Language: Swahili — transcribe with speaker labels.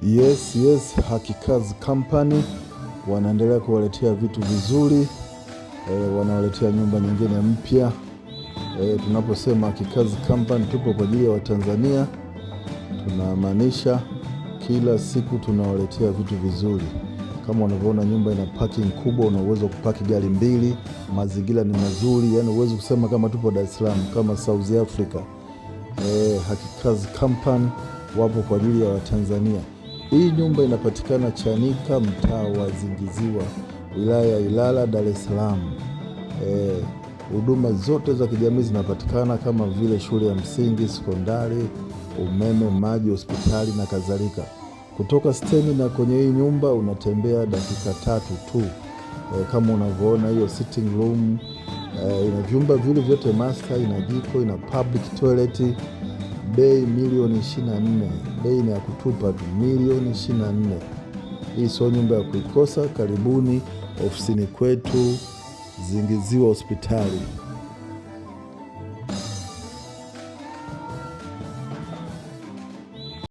Speaker 1: Yes, Hakikazi Company wanaendelea kuwaletea vitu vizuri wanawaletea nyumba nyingine mpya. Tunaposema Hakikazi Company tupo kwa ajili ya Watanzania, tunamaanisha kila siku tunawaletea vitu vizuri. Kama unavyoona nyumba ina parking kubwa, una uwezo wa kupaki gari mbili, mazingira ni mazuri, yani huwezi kusema kama tupo Dar es Salaam, kama South Africa. Hakikazi Company wapo kwa ajili ya Watanzania. Hii nyumba inapatikana Chanika, mtaa wa Zingiziwa, wilaya ya Ilala, Dar es Salaam. Huduma zote za kijamii zinapatikana kama vile shule ya msingi, sekondari, umeme, maji, hospitali na kadhalika. Kutoka stendi na kwenye hii nyumba unatembea dakika 3 tu. Kama unavyoona hiyo sitting room ina vyumba vile vyote master, ina jiko, ina public toilet. Bei milioni 24, bei ni ya kutupa tu, milioni 24. Hii sio nyumba ya kuikosa. Karibuni ofisini kwetu Zingiziwa hospitali.